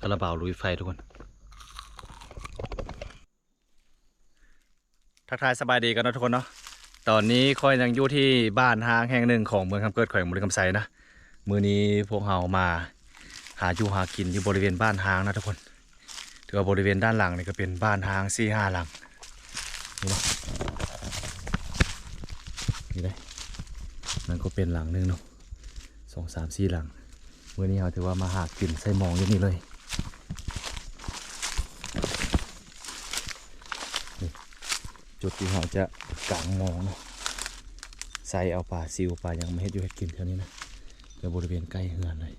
ຄາລາບາວລຸຍໄຟທຸກຄົນ. ທັກທາຍສະບາຍດີກັນເນາະທຸກຄົນເນາະ. ຕອນນີ້ຂ້ອຍຍັງຢູ່ທີ່ບ້ານຮ້າງແຫ່ງໜຶ່ງຂອງເມືອງຄຳເກີດ ແຂວງບໍລິຄຳໄຊນະ. ມື້ນີ້ພວກເຮົາມາຫາຢູ່ຫາກິນຢູ່ບໍລິເວນບ້ານຮ້າງນະທຸກຄົນ. ຖືວ່າບໍລິເວນດ້ານຫຼັງນີ້ກໍເປັນບ້ານຮ້າງສີ່ຫ້າຫຼັງ. ນີ້ເນາະ ນີ້ເດ້ ນັ້ນກໍເປັນຫຼັງໜຶ່ງເນາະ. ສອງ ສາມ ສີ່ ຫຼັງ. ມື້ນີ້ເຮົາຖືວ່າມາຫາກິນໃສ່ມອງຢູ່ນີ້ເລີຍ. ນີ້ ຈຸດທີ່ເຮົາຈະກາງມອງເນາະ, ໃສ່ເອົາປາຊິວປາຫຍັງມາເຮັດຢູ່ເຮັດກິນແຖວນີ້ນະ, ແຖວບໍລິເວນໃກ້ເຮືອນເລີຍ.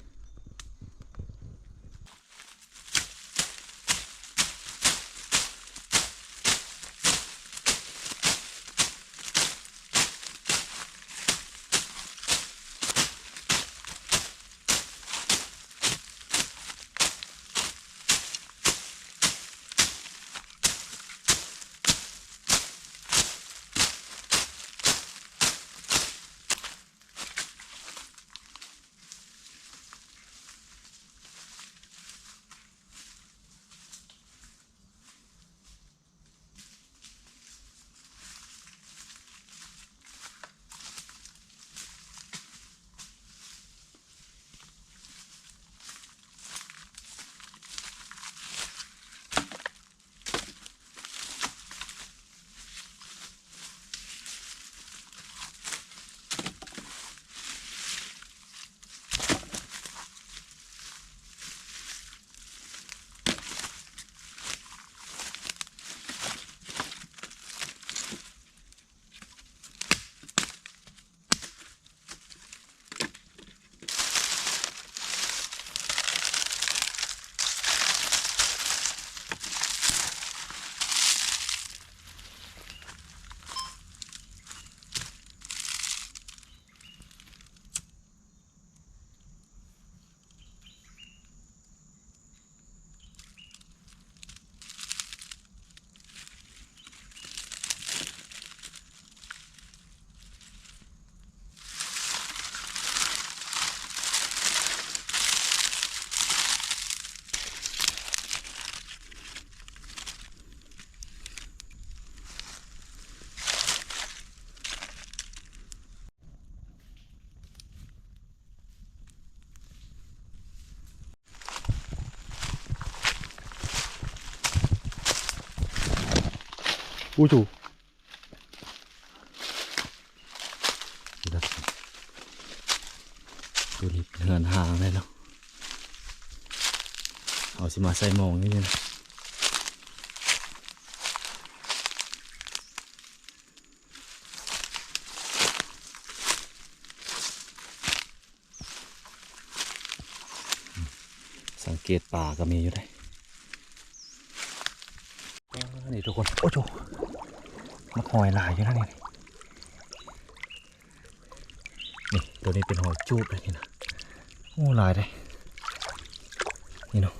ອູ້ ໂຕນີ້ເຮືອນຮ້າງແລ້ວເນາະ, ເຮົາຊິມາໃສ່ມອງຢູ່ນີ້ນະ. ສັງເກດປາກໍມີຢູ່ເດ້. ອ່າ ນີ້ທຸກຄົນ ໂອ້ໂຫ ມັນຫອຍຫຼາຍຢູ່ນະນີ້. ນີ້ ໂຕນີ້ເປັນຫອຍຈູບເດ້ນີ້ນະ. ໂອ້ ຫຼາຍເດ້ ນີ້ເນາະ.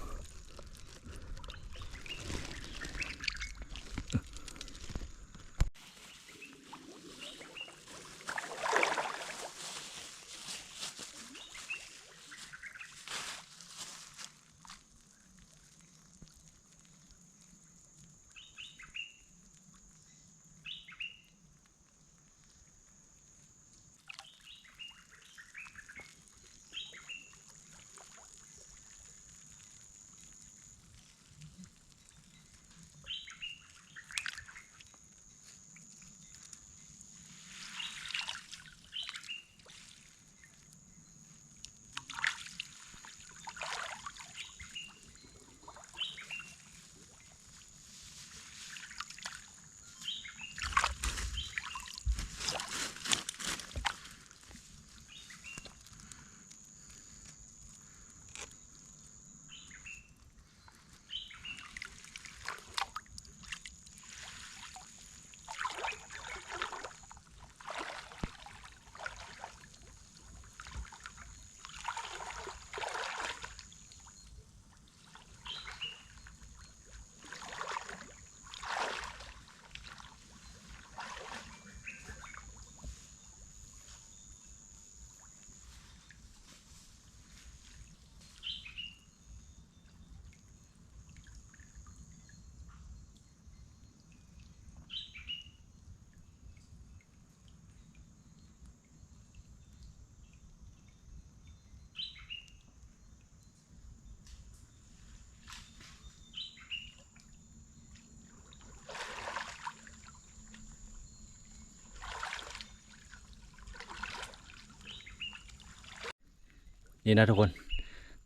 ນີ້ນະທຸກຄົນ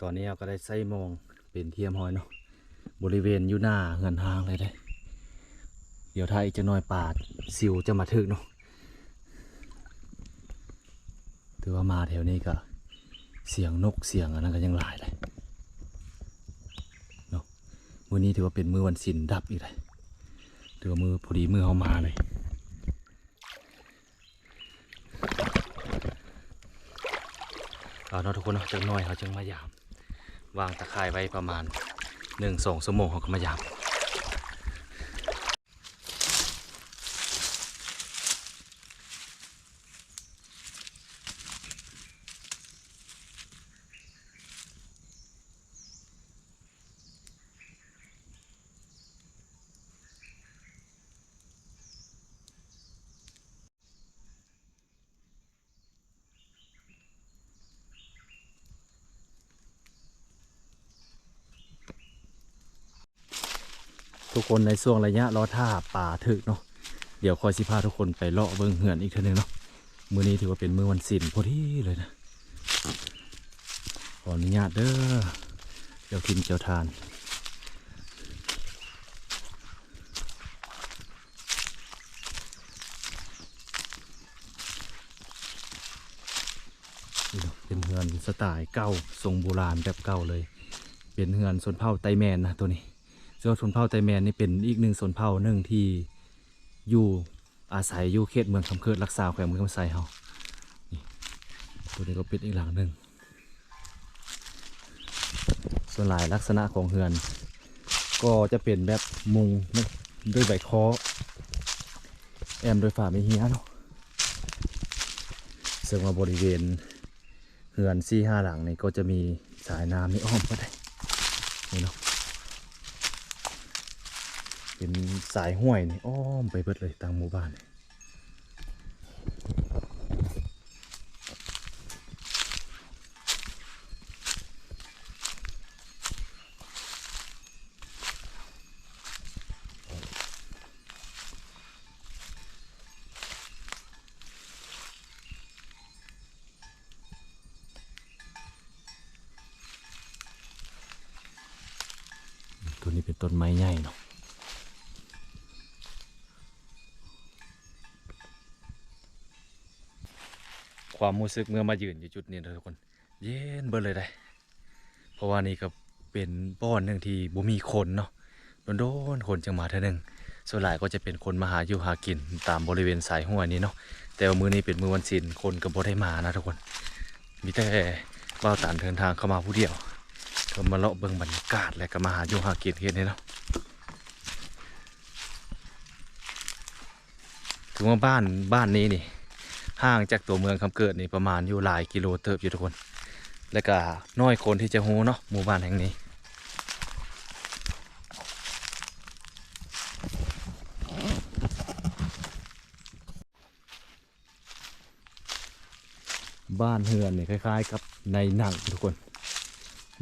ຕອນນີ້ເຮົາກໍໄດ້ໃຊ້ມອງເປັນທີ່ຮຽບຮ້ອຍເນາະ ບໍລິເວນຢູ່ໜ້າເຮືອນຮ້າງເລີຍເດ້. ດຽວຖ້າອີກຈັກໜ່ອຍປາຊິວຈະມາຖືກເນາະ. ຖືວ່າມາແຖວນີ້ກໍສຽງນົກສຽງອັນນັ້ນກໍຍັງຫຼາຍເດ້ເນາະ. ມື້ນີ້ຖືວ່າເປັນມື້ວັນສິນດັບອີກເດ້. ຖືວ່າມື້ ພໍດີມື້ເຮົາມາເລີຍ. ເອົາເນາະທຸກຄົນເນາະ ຈັກໜ່ອຍເຮົາຈຶ່ງມາຢາມ. ວາງຕາຂ່າຍໄວ້ປະມານໜຶ່ງສອງຊົ່ວໂມງ ເຮົາກໍມາຢາມ. ທຸກຄົນ ໃນຊ່ວງໄລຍະລໍຖ້າປາຖືກເນາະ ດຽວຂ້ອຍຊິພາທຸກຄົນໄປເລາະເບິ່ງເຮືອນອີກເທື່ອໜຶ່ງເນາະ. ມື້ນີ້ຖືວ່າເປັນມື້ວັນສິນພໍດີເລີຍນະ. ຂໍອະນຸຍາດເດີ ເຈົ້າຖິ່ນເຈົ້າຖານ. ນີ້ເນາະ ເປັນເຮືອນສະໄຕເກົ່າ ຊົງບູຮານແບບເກົ່າເລີຍ. ເປັນເຮືອນຊົນເຜົ່າໄຕແມນນະໂຕນີ້. ເຊິ່ງວ່າຊົນເຜົ່າໄຕແມນນີ້ເປັນອີກໜຶ່ງຊົນເຜົ່າໜຶ່ງທີ່ຢູ່ອາໄສຢູ່ເຂດເມືອງຄຳເກີດ ລັກຊາວ ແຂວງເມືອງຄຳໄຊເຮົາ. ນີ້ ໂຕນີ້ກໍເປັນອີກຫຼັງໜຶ່ງ. ສ່ວນຫຼາຍລັກສະນະຂອງເຮືອນກໍຈະເປັນແບບມຸງດ້ວຍໃບເຄາະ ແອ້ມດ້ວຍຝາໄມ້ເຮຍເນາະ. ເຊິ່ງວ່າບໍລິເວນເຮືອນສີ່ຫ້າຫຼັງນີ້ກໍຈະມີສາຍນ້ຳນີ້ອ້ອມເບິດເດ້. ນີ້ເນາະ ເປັນສາຍຫ້ວຍນີ້ອ້ອມໄປເບິດເລີຍ ຕັ້ງໝູ່ບ້ານນີ້. ໂຕນີ້ເປັນຕົ້ນໄມ້ໃຫຍ່ເນາະ. ຄວາມຮູ້ສຶກເມື່ອມາຢືນຢູ່ຈຸດນີ້ນະທຸກຄົນ ເຢັນເບິດເລີຍເດ້. ເພາະວ່ານີ້ກໍເປັນບ່ອນໜຶ່ງທີ່ບໍ່ມີຄົນເນາະ ດົນໆຄົນຈຶ່ງມາເທື່ອໜຶ່ງ. ສ່ວນຫຼາຍກໍຈະເປັນຄົນມາຫາຢູ່ຫາກິນຕາມບໍລິເວນສາຍຫ້ວຍນີ້ເນາະ. ແຕ່ວ່າມື້ນີ້ເປັນມື້ວັນສິນ ຄົນກໍບໍ່ໄດ້ມານະທຸກຄົນ. ມີແຕ່ບ່າວຕັນເດີນທາງເຂົ້າມາຜູ້ດຽວ ເພື່ອມາເລາະເບິ່ງບັນຍາກາດ ແລະກໍມາຫາຢູ່ຫາກິນເຮັດນີ້ເນາະ. ຖືວ່າບ້ານ ບ້ານນີ້ນີ້ຫ່າງຈາກຕົວເມືອງຄຳເກີດນີ້ປະມານຢູ່ຫຼາຍກິໂລເຕີບຢູ່ທຸກຄົນ ແລະກະນ້ອຍຄົນທີ່ຈະຮູ້ເນາະ ໝູ່ບ້ານແຫ່ງນີ້. ບ້ານເຮືອນນີ້ຄ້າຍໆກັບໃນໜັງທຸກຄົນ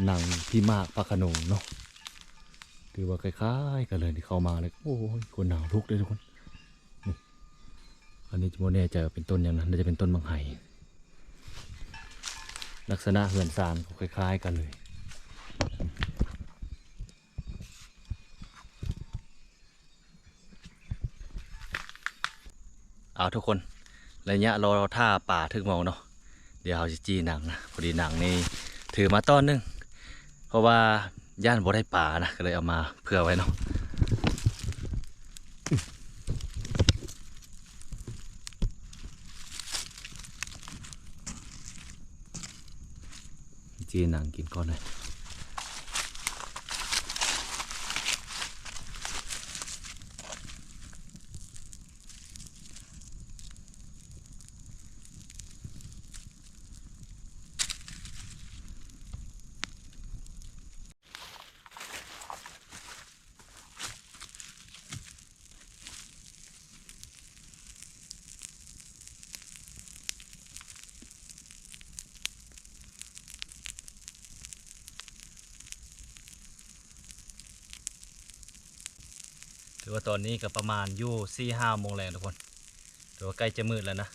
ໜັງພີ່ໝາກພະຂະໜົງເນາະ. ຖືວ່າຄ້າຍໆກັນເລີຍ ທີ່ເຂົ້າມາແລ້ວ ໂອ້ຍ ຄົນໜາວທຸກເດ້ທຸກຄົນ. ນີ້ ອັນນີ້ບໍ່ແນ່ໃຈວ່າເປັນຕົ້ນຫຍັງນະ ໜ້າຈະເປັນຕົ້ນບັກໄຫ. ລັກສະນະເຮືອນຊານກໍຄ້າຍໆກັນເລີຍ. ເອົາທຸກຄົນ ໄລຍະລໍຖ້າປາຖືກໝ່ອງເນາະ ດຽວເຮົາຊິຈີ່ໜັງນະ. ພໍດີໜັງນີ້ຖືມາຕອນໜຶ່ງ ເພາະວ່າຢ້ານບໍ່ໄດ້ປານະ ກໍເລີຍເອົາມາເຜື່ອໄວ້ເນາະ. ຈີ່ໜັງກິນກ່ອນເລີຍ. ຖືວ່າຕອນນີ້ກໍປະມານຢູ່ສີ່ຫ້າໂມງແລງທຸກຄົນ ຖືວ່າໃກ້ຈະມືດແລ້ວນະ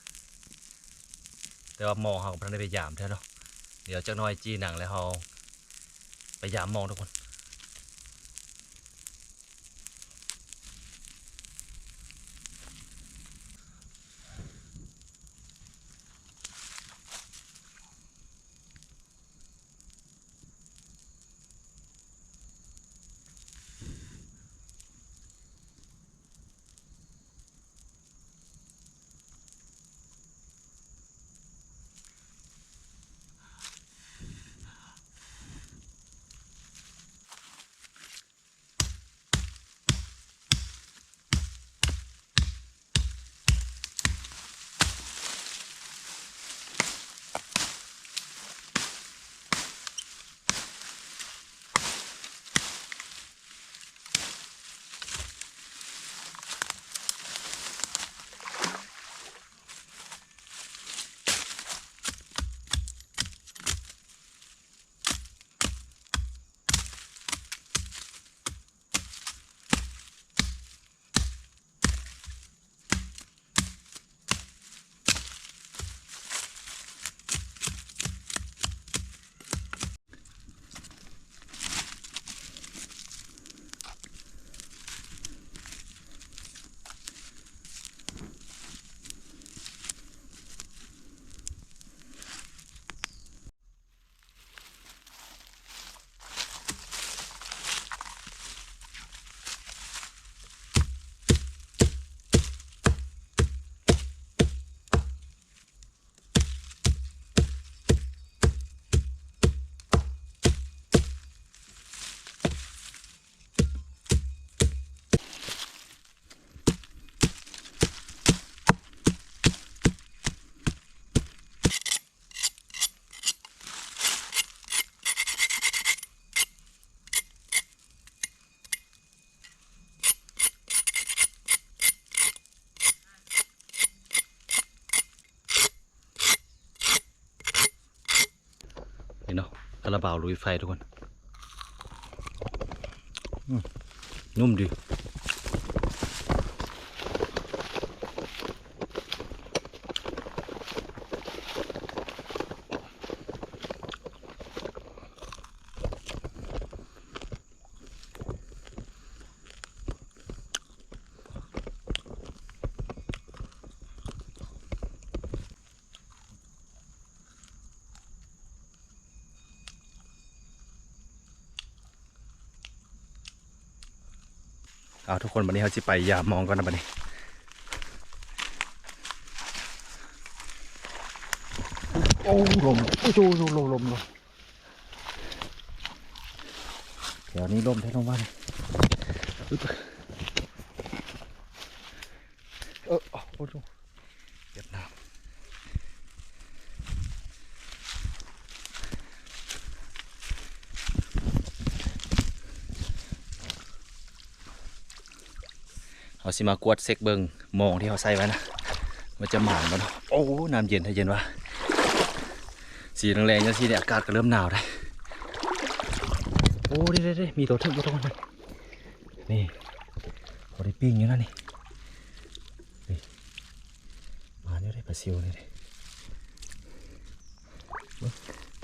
ແຕ່ວ່າໝໍເຮົາກໍບໍ່ທັນໄດ້ໄປຢາມເທື່ອເນາະ. ດຽວຈັກໜ່ອຍຈີ່ໜັງແລ້ວເຮົາໄປຢາມມອງທຸກຄົນ. ນີ້ເນາະ ຄາລາບາວລຸຍໄຟທຸກຄົນ. ອືມ ນຸ້ມດີ. ເອົາ ທຸກຄົນ ບັດນີ້ເຮົາຊິໄປຢາມມອງກ່ອນນະບັດນີ້. ໂອ້ ລົມ ໂອ້ໂຫ ລົມ ລົມ ລົມ. ແຖວນີ້ລົມແທ້ ລົມວ່ານີ້. ອຶບ ເອີ ໂອ້ໂຫ ຫວຽດນາມ. ເຮົາຊິມາກວດເຊັກເບິ່ງມອງທີ່ເຮົາໃສ່ໄວ້ນະ ວ່າຈະໝານບໍ່ເນາະ. ໂອ້ ນ້ຳເຢັນແທ້ ເຢັນວ່າ ສີແດງໆ ຈັ່ງຊີ້ນີ້ ອາກາດກໍເລີ່ມໜາວໄດ໋. ໂອ້ ເດ້ໆໆ ມີໂຕຖືກຢູ່ຕົງນັ້ນ ນີ້ ພໍໄດ້ປີ້ງຢູ່ນະນີ້. ນີ້ ມາແນວໃດປາຊິວນີ້ເດ້.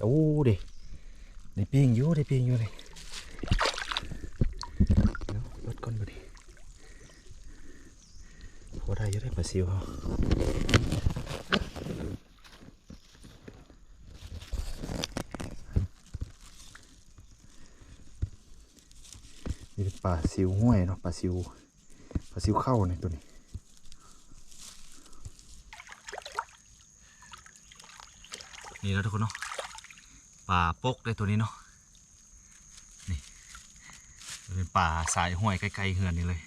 ໂອ້ ເດ້ ໄດ້ປີ້ງຢູ່ ໄດ້ປີ້ງຢູ່ນີ້. ເອົາ ເປີດກ່ອນບັດນີ້. ພໍໄດ້ຢູ່ເດ້ປາຊິວເຮົາ. ນີ້ເປັນປາຊິວຫ້ວຍເນາະ ປາຊິວ ປາຊິວເຂົ້ານີ້ ໂຕນີ້. ນີ້ເນາະທຸກຄົນເນາະ ປາປົກເດ້ໂຕນີ້ເນາະ. ນີ້ ເປັນປາສາຍຫ້ວຍໃກ້ໆເຮືອນນີ້ເລີຍ.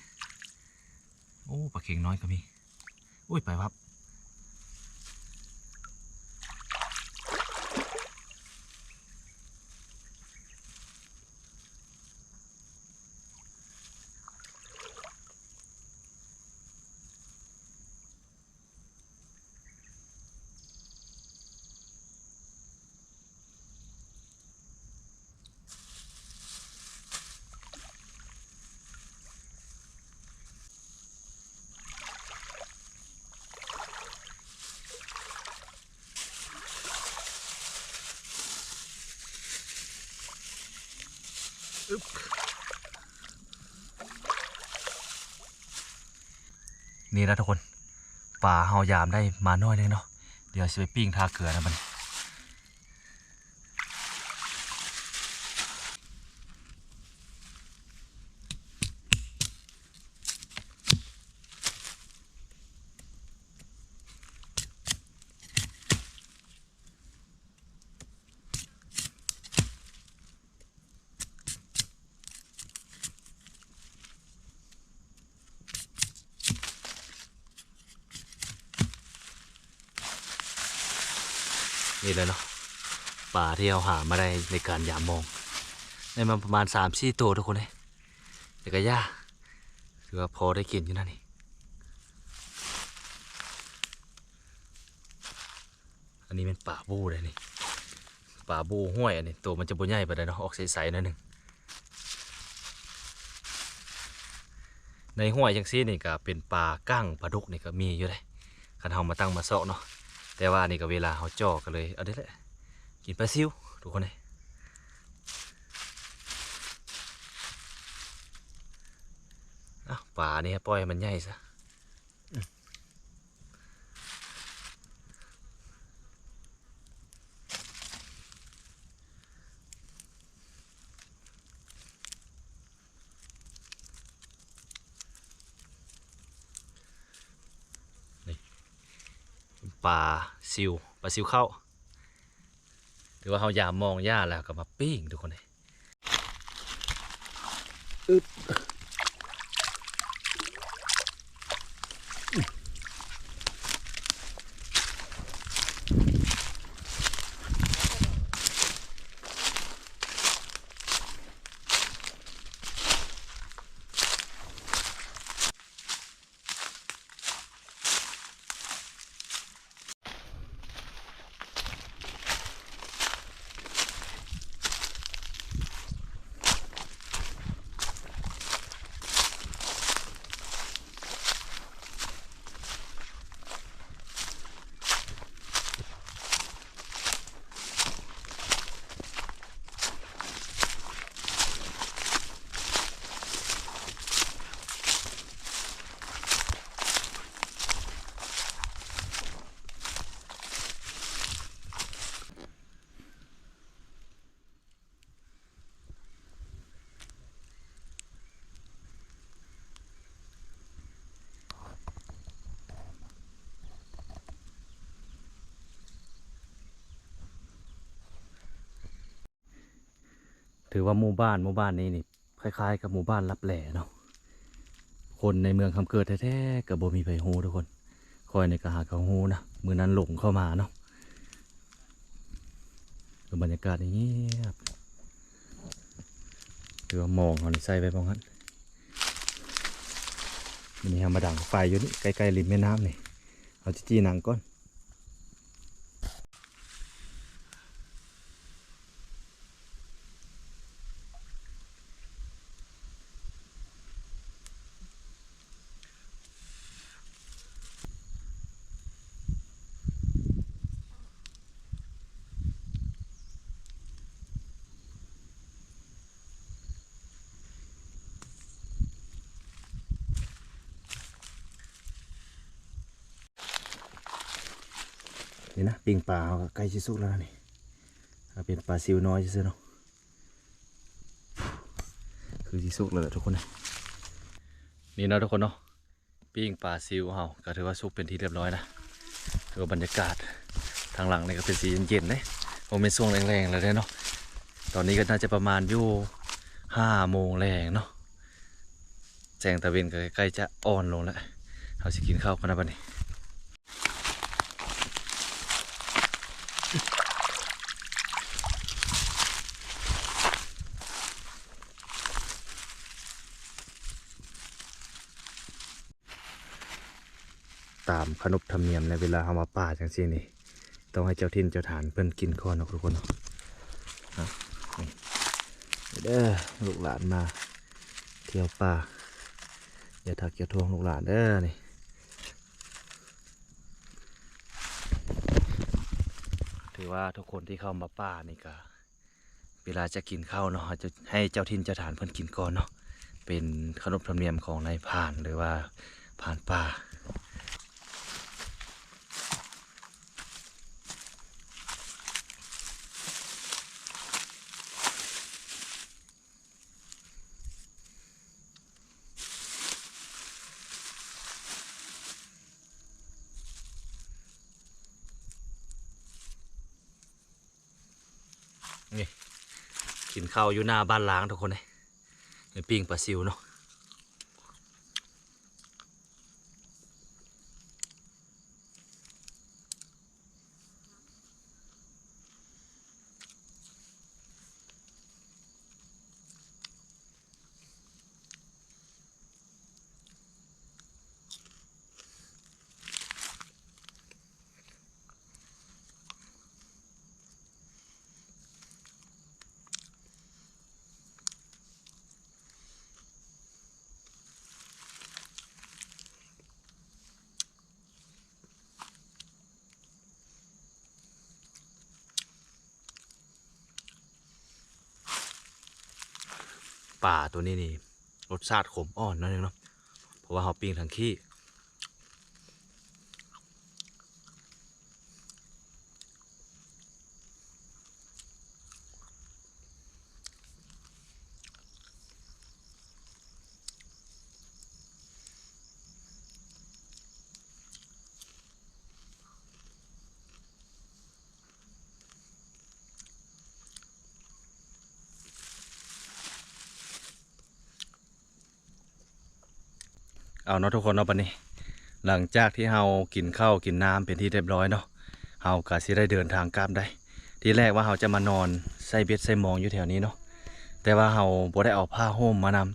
ໂອ້ ປາເຂັງນ້ອຍກໍມີ. ໂອ້ຍ ໄປວັບ. ໂ ນີ້ລະທຸກຄົນ ປາເຮົາຢາມໄດ້ມາໜ້ອຍໜຶ່ງເນາະ ດຽວຊິໄປປີ້ງທາເກືອນຳມັນ. ນີ້ແຫຼະເນາະ ປາທີ່ເຮົາຫາມາໄດ້ໃນການຢາມມອງ ໄດ້ມາປະມານສາມສີ່ໂຕທຸກຄົນເອີຍ ແຕ່ກະຢ່າ ຖືວ່າພໍໄດ້ກິນຢູ່ນະນີ້. ອັນນີ້ແມ່ນປາບູ້ເດ້ນີ້ ປາບູ້ຫ້ວຍ ອັນນີ້ໂຕມັນຈະບໍ່ໃຫຍ່ປານໃດເນາະ ອອກໃສໆໜ້ອຍໜຶ່ງ. ໃນຫ້ວຍຈັ່ງຊີ້ນີ້ກະເປັນປາກັ້ງ ປາດຸກນີ້ກະມີຢູ່ເດ້ ຄັນເຮົາມາຕັ້ງມາຊອກເນາະ ແຕ່ວ່ານີ້ກະເວລາເຮົາເຈາະກະເລີຍເອົາເດ້ແຫຼະ ກິນປາຊິວທຸກຄົນເອີຍ. ເອົາ ປານີ້ປ່ອຍໃຫ້ມັນໃຫຍ່ຊະ. ນີ້ ປາຊິວ ປາຊິວເຂົ້າ ຖືວ່າເຮົາຢາມມອງຫຍ້າແລ້ວກະມາປີ້ງທຸກຄົນເອີຍ. ອຶບ ຖືວ່າໝູ່ບ້ານ ໝູ່ບ້ານນີ້ນີ້ ຄ້າຍໆກັບໝູ່ບ້ານລັບແຫຼເນາະ ຄົນໃນເມືອງຄຳເກີດແທ້ໆກະບໍ່ມີໃຜຮູ້ທຸກຄົນ ຂ້ອຍນີ້ກະຫາກະຮູ້ນະ ມື້ນັ້ນຫຼົງເຂົ້າມາເນາະ. ຄືບັນຍາກາດນີ້ງຽບ ຄືວ່າມອງເຮົານີ້ໃສ່ໄວ້ໝ່ອງຫັ້ນ ມື້ນີ້ເຮົາມາດັງໄຟຢູ່ນີ້ ໃກ້ໆລິມແມ່ນ້ຳນີ້ ເຮົາຊິຈີ່ໜັງກ່ອນ. ນີ້ນະ ປີ້ງປາເຮົາກະໃກ້ຊິສຸກແລ້ວນະນີ້ ເອົາເປັນປາຊິວນ້ອຍຊື່ໆເນາະ ຄືຊິສຸກແລ້ວແຫຼະທຸກຄົນ. ນີ້ເນາະທຸກຄົນເນາະ ປີ້ງປາຊິວເຮົາກະຖືວ່າສຸກເປັນທີ່ຮຽບຮ້ອຍນະ ຄືວ່າບັນຍາກາດທາງຫຼັງນີ້ກະເປັນສີເຢັນໆເດ້ ບໍ່ແມ່ນຊ່ວງແລງໆແລ້ວເດ້ເນາະ ຕອນນີ້ກະໜ້າຈະປະມານຢູ່ຫ້າໂມງແລງເນາະ ແສງຕາເວັນກະໃກ້ຈະອ່ອນລົງແລ້ວ ເຮົາຊິກິນເຂົ້າກ່ອນນະບັດນີ້. ຕາມຂະໜົບທຳນຽມໃນເວລາເຮົາມາປ່າຈັ່ງຊີ້ນີ້ ຕ້ອງໃຫ້ເຈົ້າຖິ່ນເຈົ້າຖານເພິ່ນກິນກ່ອນເນາະທຸກຄົນເນາະ. ນີ້ເດີ ລູກຫຼານມາທ່ຽວປ່າ ຢ່າທັກຢ່າທ້ວງລູກຫຼານເດີນີ້. ຖືວ່າທຸກຄົນທີ່ເຂົ້າມາປ່ານີ້ກະ ເວລາຈະກິນເຂົ້າເນາະ ເຮົາຈະໃຫ້ເຈົ້າຖິ່ນເຈົ້າຖານເພິ່ນກິນກ່ອນເນາະ ເປັນຂະໜົບທຳນຽມຂອງນາຍພານ ຫຼືວ່າພານປ່າ. ນີ້ ກິນເຂົ້າຢູ່ໜ້າບ້ານລ້າງທຸກຄົນເອີຍ ໄດ້ປີ້ງປາຊິວເນາະ. ປາໂຕນີ້ນີ້ ລົດຊາດຂົມອ່ອນໜ້ອຍໜຶ່ງເນາະ ເພາະວ່າເຮົາປີ້ງທັງຂີ້. ເອົາເນາະທຸກຄົນເນາະ ບັດນີ້ ຫຼັງຈາກທີ່ເຮົາກິນເຂົ້າກິນນ້ຳເປັນທີ່ຮຽບຮ້ອຍເນາະ ເຮົາກະຊິໄດ້ເດີນທາງກັບໄດ໋. ທີແລກວ່າເຮົາຈະມານອນໃສ່ເບັດໃສ່ມອງຢູ່ແຖວນີ້ເນາະ ແຕ່ວ່າເຮົາບໍ່ໄດ້ເອົາຜ້າຫົ່ມມານຳ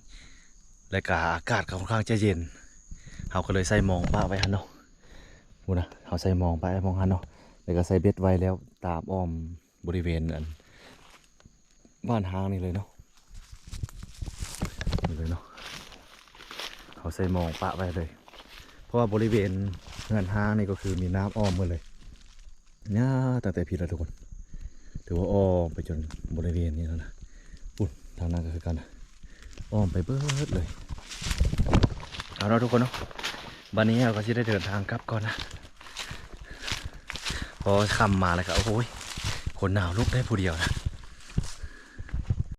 ແລະກະອາກາດກໍຄ່ອນຂ້າງຈະເຢັນ ເຮົາກໍເລີຍໃສ່ມອງປະໄວ້ຫັ້ນເນາະ. ພຸ້ນນະ ເຮົາໃສ່ມອງປະໄວ້ໝ່ອງຫັ້ນເນາະ ແລະກະໃສ່ເບັດໄວ້ແລ້ວຕາມອ້ອມ ບໍລິເວນອັນບ້ານຮ້າງນີ້ເລີຍເນາະ ນີ້ເລີຍເນາະ ເຮົາໃສ່ມອງປະໄວ້ເລີຍ ເພາະວ່າບໍລິເວນເຮືອນຮ້າງນີ້ກໍຄືມີນ້ຳອ້ອມໝົດເລີຍ ຍາວຕັ້ງແຕ່ພີ້ລະທຸກຄົນ ຖືວ່າອ້ອມໄປຈົນບໍລິເວນນີ້ແລ້ວນະ ພຸ້ນ ທາງນັ້ນກໍຄືກັນນະ ອ້ອມໄປເບິດເລີຍ. ເອົາເນາະທຸກຄົນເນາະ ບັດນີ້ເຮົາກໍຊິໄດ້ເດີນທາງກັບກ່ອນນະ ເພາະຄ່ຳມາແລ້ວກໍ ໂອ້ຍ ຄົນໜາວລຸກໄດ້ຜູ້ດຽວນະ